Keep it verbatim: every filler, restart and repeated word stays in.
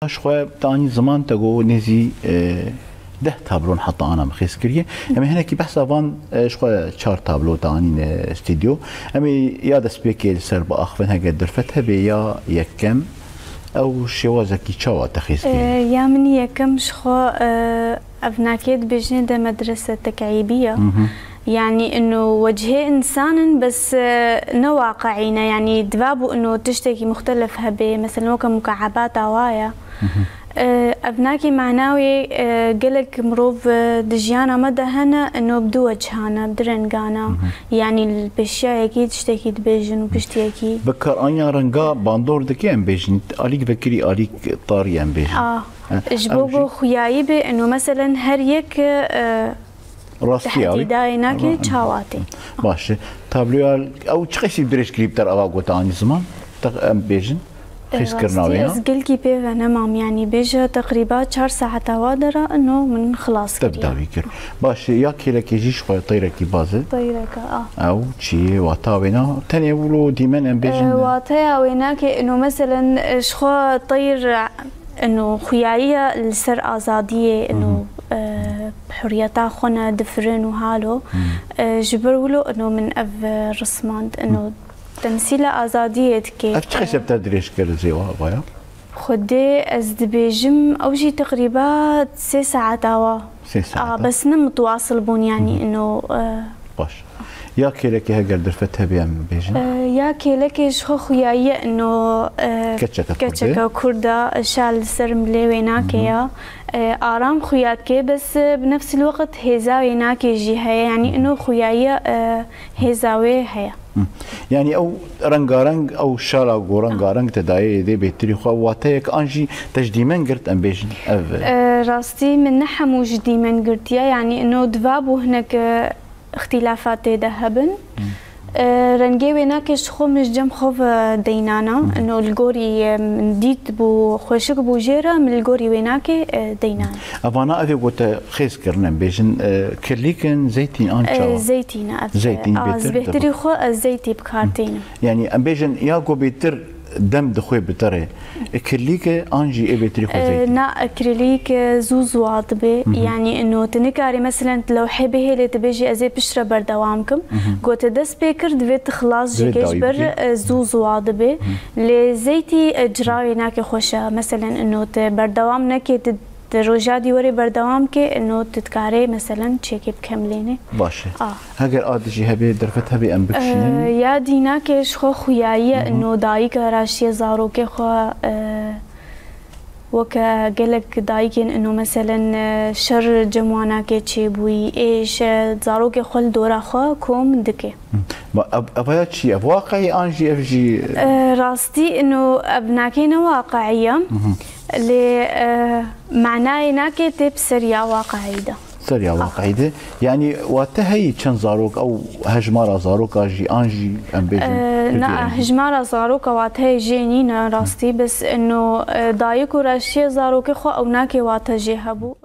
Ji xwe te anî ziman te got nêzî, e, deh tablo heta ana min xêz kiriye. Em ê hinekî behsa van, e, ji xwe çar tablo te anîne stûdyo. Em ê ya destpêkê li ser biaxivin, heger derfet hebe ya yekem, ew şêwazekî çawa te xêz kiriye? E, ya min yekem ji xwe, e, evnakê dibêjinê de medrese tek'îbî ye. Mhm. Yanî ino wecihê însan in, bes, e, ne waqiî ne. Yanî divabû ino tiştekî muxtelif hebe, mesela weke mukaebata wa ye. Mhm. E, evnakê mana wê, e, gelek mirov, e, di jiyana me de hene, ino bi du wecihan e, bi du rengan e. Mhm. Yanî li pêşiya yekî tiştekî dibêjin û piştî yekî. Bi kar aniya renga bandor dike em bêjin, alîk vekirî, alîk tarî em bêjin. Ah, e, ji bo ku xuyayî be, ino meselen her yek, e, Rastî ya wî. Tehdîdayê nake çawa tê. Baş e. Tabloya ew çi qesî dirêj kirî bi te re ava got anî ziman? Te em bêjin. Xêzkirina wê ya. Rastî ez gelkî pê ve nemam, yanî bêje teqrîba çar saeta wa de re ino min xilas kiriye. Te bi dawî kir. Baş e, ya kêlekê jî ji xwe teyrekî baz e. Teyreka, a. Ew çi ye, wata wê na? Tenê wilo dîmen em bêjin. E, wateya wê nake ino meselen, e, ji xwe teyr Ino xuyayiya li ser azadiyê, ino, Mhm. e, huriyeta xwe ne difirin û halo. Mhm. E, ji ber wilo ino min ev, e, rismand, ino Mhm. temsîla azadiyê dike. Ev çi xeseb te dirêj kir zêwa vaya? Xwedê ez dibêjim, ew jî teqrîba sê saeta wa. Sê saeta. A, bes ne mutwasil bûn, yanî Mhm. ino, e, Baş. Ya kêlekê heger derfet hebe em bêjin? E, ya kêlekê ji xwe xuyayiye ino, e, Keçeke kurd e. Keçeke kurd e, şal li ser milê wê nake Mhm. ya. E, aram xuya dike, bes, e, bi nefsil weqt hêza wê nake jî heye. Yanî ino xuyayiye, e, hêza wê heye. Hı. Yanî ew rengareng, ew şala ku rengareng te dayê dê bêtirî xwe, wateyek an jî te ji dîmen girt em bêjin ev. E, rastî min ne hemû ji dîmen girtiye. Yanî ino diva bû hinek, e, îxtîlafat tê de hebin. Hmm. E, rengê wênakê ji xwe min ji cem xwe ve deynana. Hmm. Ino li gorî, e, min dît bû xweşik bû jê re, min li gorî wênakê, e, deynana. Evana ev ê ku te xêz kirin em bêjin, e, kirlîk in, zeytîn an E, çawa? Zeytîn e ev. Zeytîn A, bêtir bêhtirî dibe. Xwe ez zeytî bi kar Hmm. tînim. Yanî em bêjin ya ku bêtir dem dixwe bi te re. E, kirlîk e an jî ê bêtirî xwe E, zeytîn? Na, akrilîk, e, zû ziwa dibe. Mhm. Yanî ino tu nikarî meselen tu lewhê bihêlê tu bêjî ez ê piştre berdewam kim. Mhm. Ku tu dest pê kir divê tu xilas jî Divê kê ji dawî ber, bikî. E, zû ziwa dibe. Mhm. Lê zeytî, e, cirawê nake xweş e. Meselen ino tu berdewam neke tu Di roja dî werê berdewam ke, ino tu dikarê, meselen, çêkê bikemlênê. Baş e. A. Heger a dijî hebe, derfet hebe, em bikişînin. E, ya dînake ji xwe xuyayiye, Mhm. ino dayika raştiye zarokê xwe, e, weke gelek dayikên ino, meselen, e, şer cem wanake çêbûyî, êş, e, zarokê xwe li dora xwe kom dike. Hı. Ma ev, evaya çi ye? Ev waqeyî an jî ev jî E, rastî ino ev nake ne waqeyî ye. Mhm. Lê, e, manayê nake tê bi seriya waqeyî de. Seriya Ah. waqeyî de. Yanî wate heyî çend zarok ew hejmara zaroka jî an jî em bêjin E, Tirkiyeyê na, heyî? Hejmara zaroka wate heyî jê nîne rastî. Bes ino, e, dayik û raştiye zarokê xwe ew nake wate jê hebû.